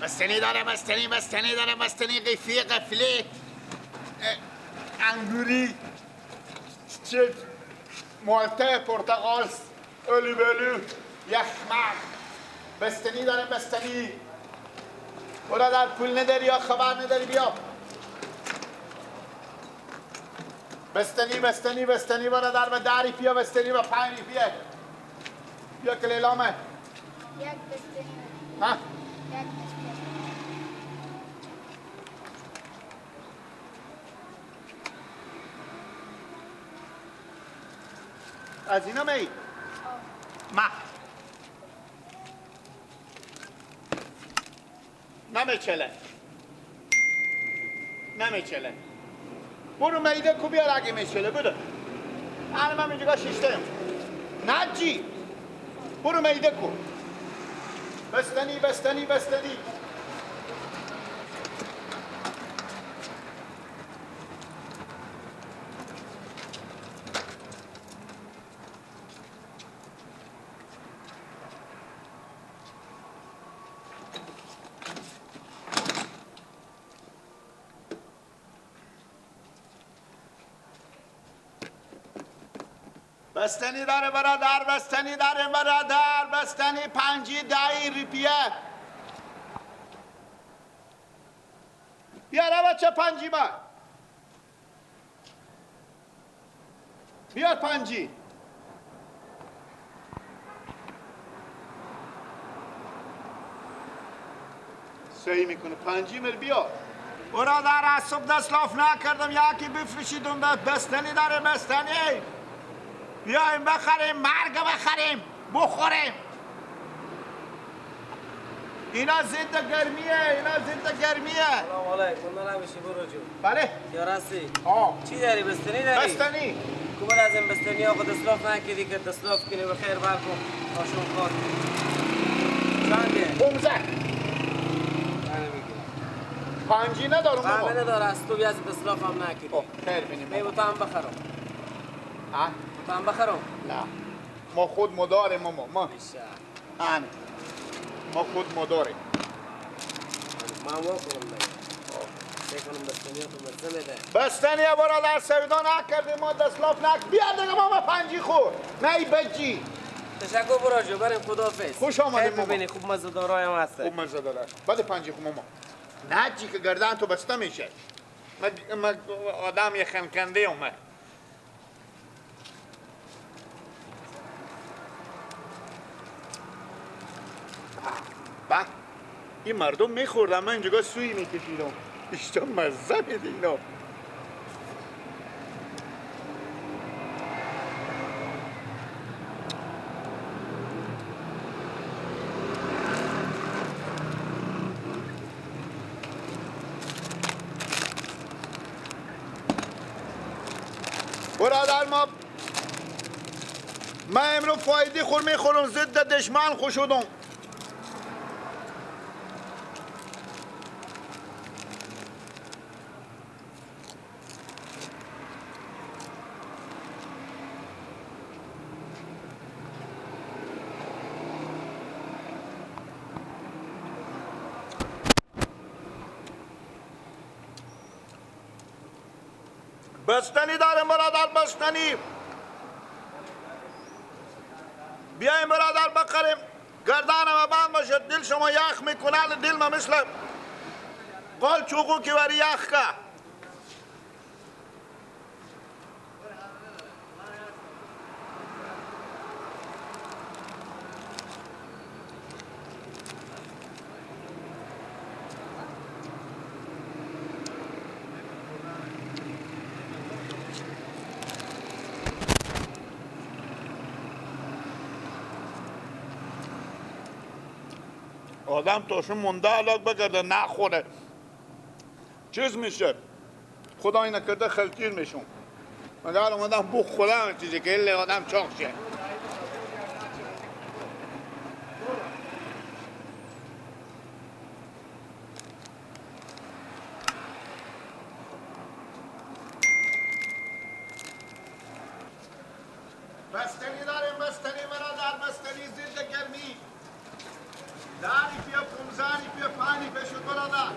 بستنی داره، بستنی بستنی داره، بستنی قیفی قفلی انگوری چه مالته پرتقال الی بلو یخمق بستنی داره بستنی. برادر پول نداری یا خبر نداری؟ بیا بستنی بستنی بستنی برادر، به 10 روپیه بستنی، به 5 روپیه. بیا که لیلامه یک بستنی. ها؟ یک بستنی. از اینا می؟ ما نمیچله نمیچله. برو میده کو بیار اگه میچله برو. الان من اینجا شیشتم. نجی برو میده کو. بستنی بستنی بستنی. بستنی داره برادر، بستنی داره برادر، بستنی 5 10 روپیه. بیار بچه 5 با. بیار 5. صحیح میکنه 5 مر بیار. برادر از صبح دست لاف نکردم یکی بفروشیدم. بستنی داره بستنی. بیایم بخریم، مرگ بخریم بخوریم. اینا ضد گرمیه، اینا ضد گرمیه. سلام علیکم. نمیشه برو جو. بله یار هستی؟ آه. چی داری؟ بستنی داری؟ بستنی. کوبل از این بستنی ها خود اسراف نکردی که دستلاف کنی. بخیر برکن آشون کار. چنده؟ 15. 5 ندارم بابا. همه نداره از تو بیا از دستلاف هم نکردی. خیر بینیم. می بودم بخرم. ها؟ هم بخرم؟ نه ما خود مداریم ماما. ما آن ما خود مداریم. ما هم کنم دیگه. بکنم بستنی تو مزه میده. بستنی برادر سودا نکردیم ما دستلاف نک. بیا دیگه ماما 5 خور. نه ای بجی. تشکر براجو بریم خداحافظ. خوش آمدید ماما. ببینی خوب مزه دارای هم هست. خوب مزه داره. بعد 5 خور ماما. نه چی که گردن تو بسته میشه. ما آدم یه خنکنده اومد. با این مردم میخوردن، من اینجا سوی میکشیدم. ایشتا مزه میده اینا. برادر ما من امروز فایده خور میخورم، ضد دشمن خوش شدم. بستنی دارم برادر، بستنی. بیایم برادر بخریم. گردانم بند باشه دل شما یخ میکنه. دل ما مثل قال چوقو که وری یخ که. آدم تاشون مونده علاق بگرده نخوره چیز میشه. خدای نکرده خلطیر میشون. مگر اومدم بخورم چیزی که اله آدم چاق شه. بستنی داریم، بستنی برادر، بستنی ضد گرمی. 10 روپیه، 15 روپیه، 5 روپیه شد برادر.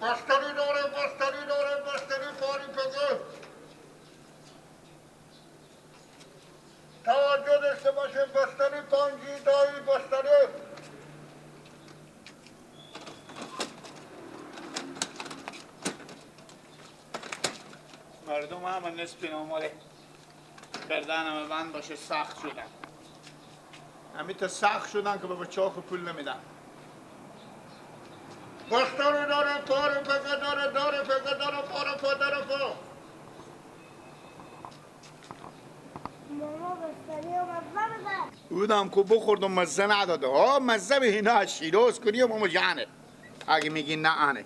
بستنی داره، بستنی داره، بستنی پاری پگه. توجه داشته باشه، بستنی پنجی دایی بستنی. مردم هم نصف ناماله گردنم بند باشه سخت شدن. همین تا سخت شدن که به بچه پول نمیدن. بستنی داره، پاره پگه داره، داره پگه داره، پاره پا داره پا. ماما بستنی و مزه بده. بودم که بخوردم مزه نداده. ها مزه به اینا از شیراز کنی و ماما جانه. اگه میگی نه آنه.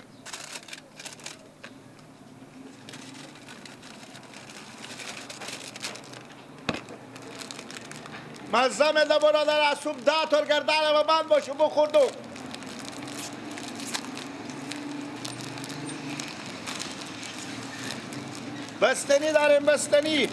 مزه میده برادر، از صبح 10 تا گردنم بند باشه بخوردم. بستنی داریم، بستنی.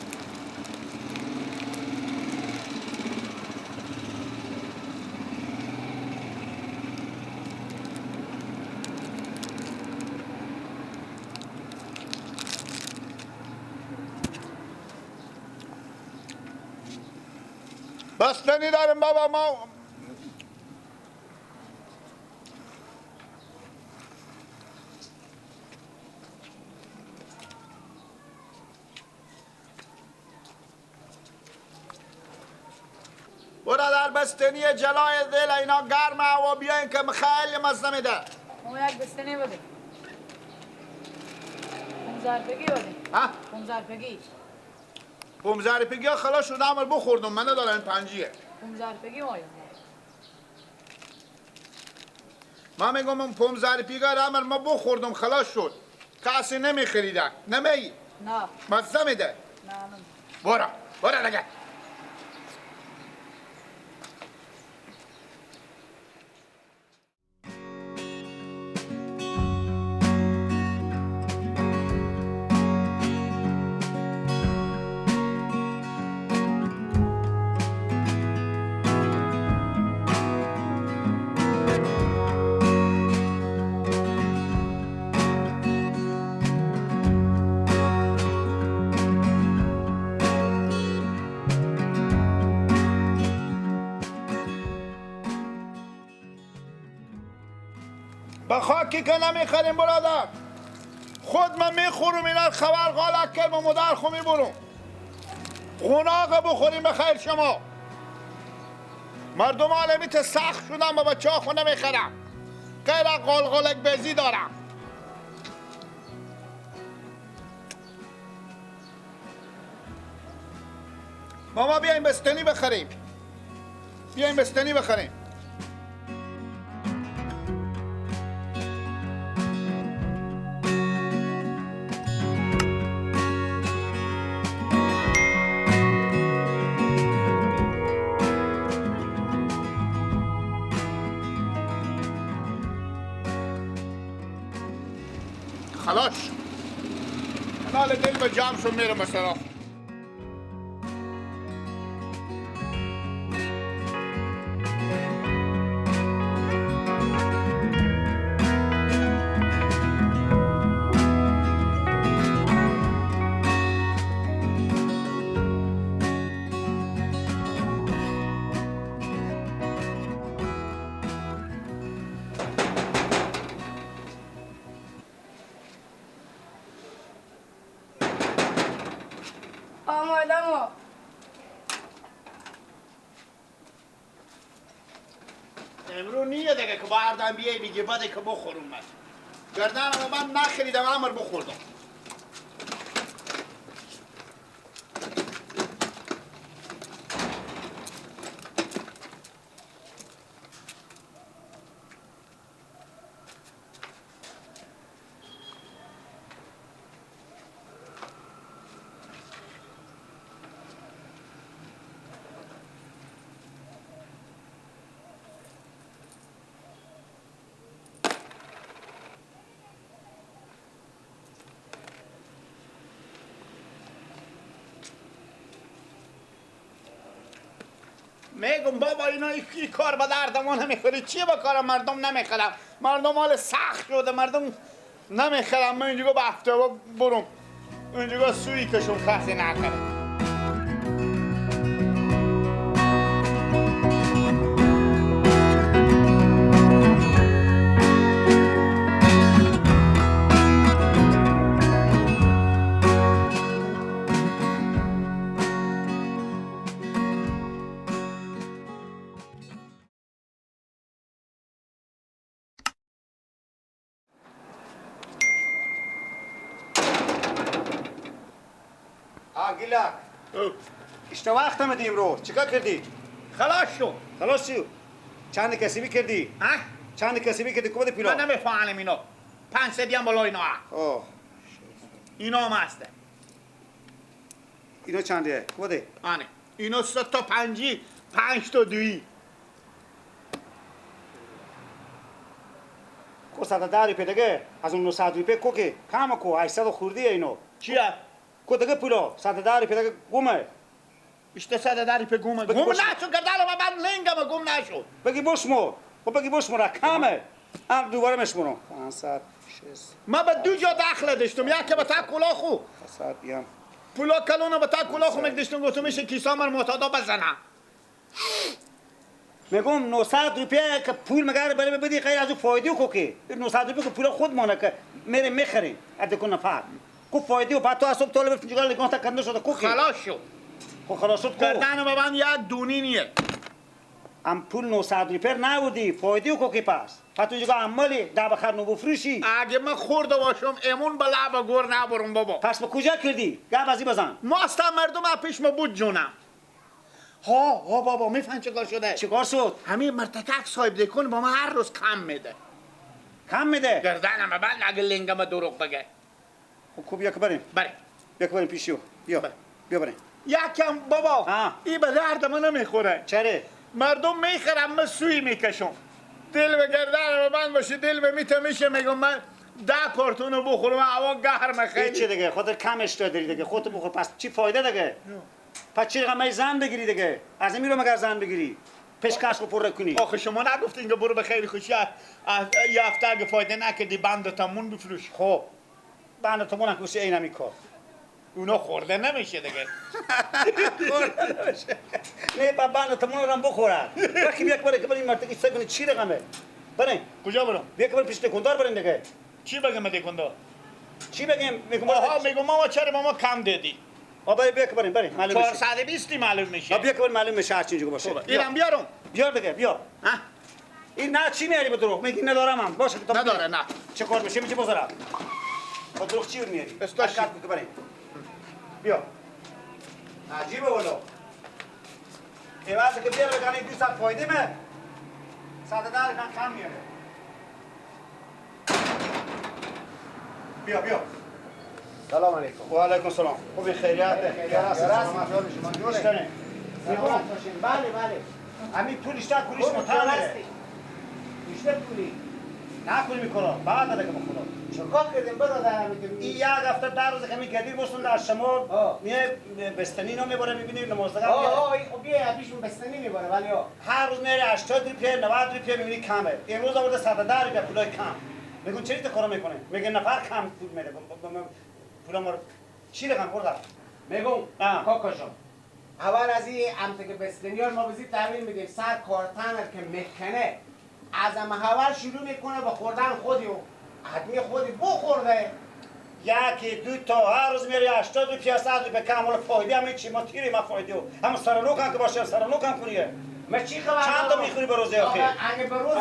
بستنی داریم بابا. ما برادر بستنی جلای دل اینا گرمه و بیاین که خیلی مزه میده. ما یک بستنی بده. 15 روپیگی بده. ها؟ 15 روپیگی. 15 روپیگی خلاص شد، عمل بخوردم. من ندارم، این پنجیه. 15 روپیگی مایم. من میگم اون 15 روپیگی عمل ما بخوردم خلاص شد. کسی نمیخریده. نمی؟ نه. مزه میده. نه نه. برو برو دیگه. به خاکی که نمیخریم برادر. خود من میخورم اینا خبر غالک کرد و مدر خو میبرم. قناق بخوریم به خیر شما. مردم عالمی تا سخت شدن با بچه ها خو نمیخرم. غیر قالقالک بزی دارم. ماما بیایم بستنی بخریم. بیایم بستنی بخریم. خلاص حال دل به جمع شو میرم مثلا. امرو نیه دیگه که باردم بیای بگی بده که بخورم. من گردنم من نخریدم، امر بخوردم. میگم بابا اینا این کار به درد ما نمیخوره. چی به کار مردم نمیخرم؟ مردم حال سخت شده، مردم نمیخرم. من اینجا به هفته برم اینجا سوی کشم کسی نخره. گیلک اشتا وقت آمدی امروز چیکار کردی؟ خلاص شد. خلاص شد. چند کسی کردی؟ ها؟ چند کسی کردی؟ کدوم پیلا؟ من نمیفهمم اینا. 500 هم بالای اینا. آه. اینا هم هسته. اینا چنده؟ کده؟ آنه. اینا 3 تا 5 5 تا 2. کو 110 روپیه دیگه از اون 900 روپیه کو که کم کو 800 خوردی اینو. چیه؟ کو دیگه پولا 110 روپیه دیگه گمه. بیشتر 110 روپیه گمه. گم نشد گردن من لنگم گم نشد. بگی بشمو. خب بگی بشمو را کمه. هم دوباره مشمرم. 500 6 ما به دو جا دخل داشتم. یکی به تا کلا خو. 700 بیام. پولا کلونو به تا کلا خو می‌داشتم گفتم میشه کیسا مر معتادا بزنم. میگم 900 روپیه که پول مگر بره بدی غیر از اون فایده کو که 900 روپیه که پول خود مانه که میره میخریم از دکون نفر کو فایده و بعد تو اصلا طالب فنجان لگان تا کنده شده کو خلاص شد. خب خلاص شد کو گردن به من یک دونی نیه. ام پول 900 روپیه نبودی فایده کو که پس تو اینجا عمالی ده بخر نو بفروشی. اگه من خورده باشم امون به لب گور نبرم بابا. پس به کجا کردی؟ گپ ازی بزن. ما اصلا مردم پیش ما بود جونم. ها ها بابا میفهم چیکار شده؟ چیکار شد؟ همین مرتکک صاحب دکون با ما هر روز کم میده. کم میده؟ گردنم بعد اگه لنگم دروغ بگه. خب بیا که بریم. بریم. بیا که بریم پیشیو. بیا. بیا بریم. یکم بابا این به درد من نمیخوره. چرا؟ مردم میخرم من سوی میکشم. دل به گردن من باشه دل به میته میشه میگم من 10 کارتونو بخورم هوا گرمه خیلی. چی دیگه خودت کم اشتها داری دیگه خودت بخور پس چی فایده دیگه؟ پس چی رقم زن بگیری دیگه؟ از این میرو مگر زن بگیری؟ پشکش رو پر کنی. آخه شما نگفتین که برو به خیر خوشی یه هفته اگه فایده نکردی بند تمون بفروش. خب بند تمون هم که این همین کار. اونا خورده نمیشه دیگه. خورده نمیشه. نه بند تمون رو هم بخورن. وقتی بیا که بریم مرتکی سعی کنی چی رقمه؟ بریم. کجا برم؟ بیا که بریم پیش دکاندار بریم دیگه. چی بگم دکاندار؟ چی بگم؟ میگم آها میگم ماما چرا ماما کم دادی؟ آ بیا که بریم بریم معلوم میشه. 420 معلوم میشه. بیا که بریم معلوم میشه هر چی اینجا باشه. اینم بیارم. بیار دیگه بیا. ها؟ این نه چی میاری به دروغ؟ میگی ندارم هم. باشه تو نداره نه. چه کار میشه میشه بذارم. با دروغ چی میاری؟ استاش که بریم. بیا. عجیبه والا. عوض که بیار بگن 200 فایده مه. 110 کم میاره. بیا بیا. سلام علیکم. و علیکم السلام. خوبی خیریت؟ سلامت باشین. بله بله. همین پولش تا کوریش متعاله. بیشتر پولی. نکنی میکنه. بعد دیگه به خدا. چیکار کردیم برادر؟ این یک هفته 10 روز که می گدیر بستون در شما میه بستنی نو میبره میبینی نمازدگاه. آه خب بیا پیشون بستنی میبره ولی هر روز میره 80 روپیه 90 روپیه میبینی کمه. امروز آورده 110 روپیه پولای کم. میگم چرا تو کارو میکنه؟ میگه نفر کم پول میده. پول ما چی رقم خوردم؟ میگم کاکا جان اول از این امته که بستنیار ما بزید تحویل میدیم سر کارتن که مکنه از اول شروع میکنه به خوردن خودی و حتمی خودی بخورده یکی دو تا هر روز میری 80 روپیه 100 روپیه کم ولی فایده هم چی ما تیری ما فایده و هم سرنوک هم که باشه سرنوک هم کنیه. ما چی خبر چند تا میخوری به روز آخر؟ اگه به روز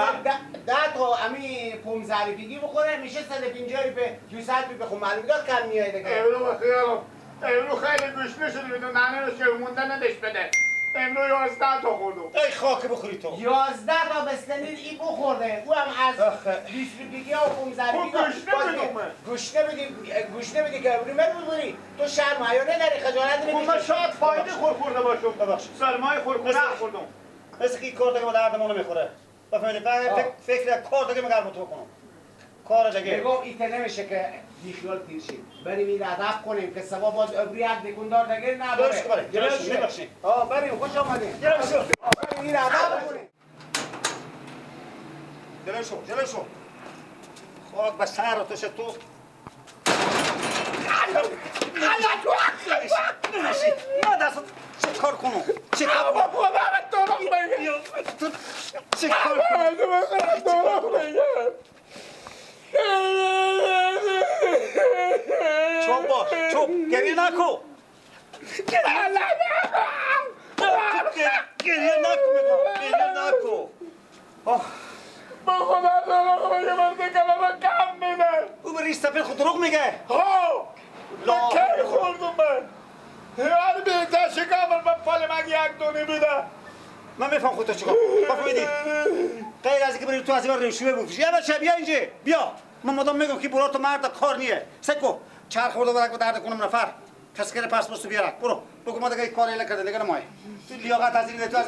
10 تا امی 15 روپیگی بخوره میشه 150 روپیه 200 روپیه. خب معلوم دار کم میاد دیگه. امروز خیالم امروز خیلی گشنه شده بدون ننه رو مونده ندش بده. امروز 11 تا خوردم. ای خاک بخوری تو. 11 تا بستنی این بخورده او هم از 20 روپیگی و 15 روپیگی. گشنه بدی گشنه بدی که امروز من تو شرم حیا نداری خجالت نمی‌کشی. من شاید فایده خورده باشم. ببخشید سرمایه خورده خوردم. مثل که کار دیگه به درد ما نمیخوره. بفهمیدی؟ فکر کار دیگه مگر تو کنم. کار دیگه. میگم ایت نمیشه که بیخیال تیر شیم. بریم این ادب کنیم که سبا باز ابری یک دکاندار دیگه نداره. درست بریم. درست. آه بریم خوش آمدید. درست. کار این اول کنیم. جلو شو، جلو شو. خاک به سر تو شه تو. ما دست چه کار کنم؟ چه کار کنم؟ چه کار کنم؟ چوب باش، چوب، گریه نکن. گریه نکن، گریه نکن. با خدا دروغ میگه، من کلمه کم میدم. او به ریش سفید خود دروغ میگه. ها، من کی خوردم من؟ هر بیتا شکم من پال من یک دونه میدم. من میفهم خودت چیکار. بفهمیدی؟ غیر از اینکه بری تو از این رشوه بفروشی. یه بچه بیا اینجا، بیا. من مدام میگم که برو تو مرد کار نیه. سکو چرخ خورده برک به درد کنم نفر. تذکره پاسپورت بیارک. برو. بگو ما دیگه کار اله کرده دیگه نمای. تو لیاقت از این تو از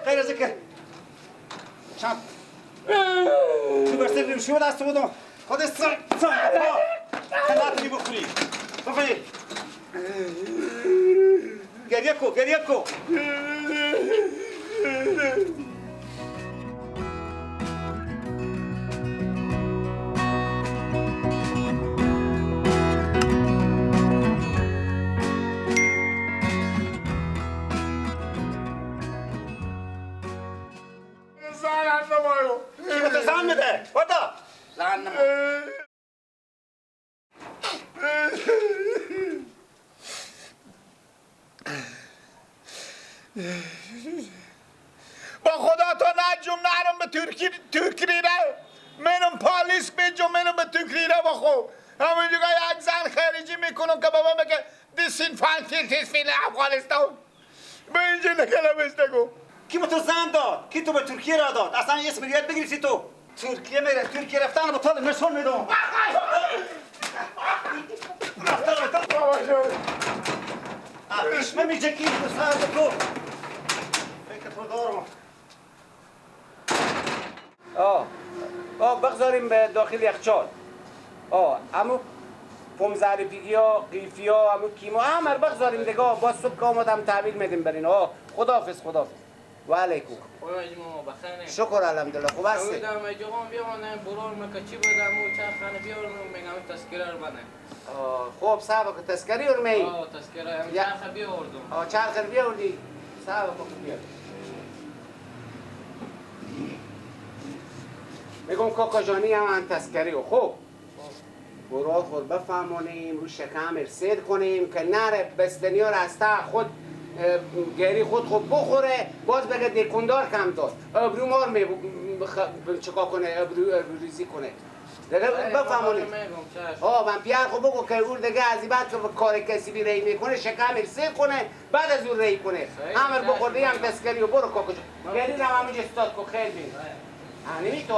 غیر از اینکه چند تو برسه رشوه دست بودم. خود سر سر نتونی بخوری. بفهمی؟ گریه کو، گریه کو. کی به تو زن میده؟ وادا زن نمایو. با خدا تا نجم نرم به ترکی ترکی را منم پالیس بجم منم به ترکی را با خو همونجا یک زن خارجی میکنم که بابا میگه دیسین فانتیل تیسفیل افغانستان به اینجا نکلمش نگو. کی به تو زن داد؟ کی تو به ترکیه را داد؟ اصلا یه اسم یاد بگیری تو ترکیه میره، ترکیه رفتن با طالب نشون میدم. رفتن پیشمه میجکی تو سر تو فکر تو دارم. آه بگذاریم به داخل یخچال. امو پمزرفیگی ها، قیفی ها، امو کیمو همه بگذاریم دیگه. باز صبح که آمدم تحویل میدیم برین. خداحافظ، خداحافظ. و علیکم. شکر الحمدلله. خوب هستی؟ امیدم جوان بیامدن برور مکه چی بودم و چرخانه بیارم میگم تذکره رو بنه. خب صاحب که تذکری رو می؟ تذکره هم چرخ بیاوردم. چرخ بیاوردی؟ صاحب که بیار. میگم کاکا جانی هم هم تذکری و خب برات خود بفهمونیم رو شکم سیر کنیم که نره بستنی رو از خود گری خود خوب بخوره باز بگه دکوندار کم داد ابرو مار می چیکار کنه ابرو ریزی کنه دیگه بفهمونید. من پیار خود بگو که اون دیگه از این بعد که کار کسی بی ری میکنه شکم سیر کنه بعد از اون ری کنه همر بخورده هم تذکری و برو کاکا جان گری رو همونجا استاد کو خیلی بین. نمیتونه.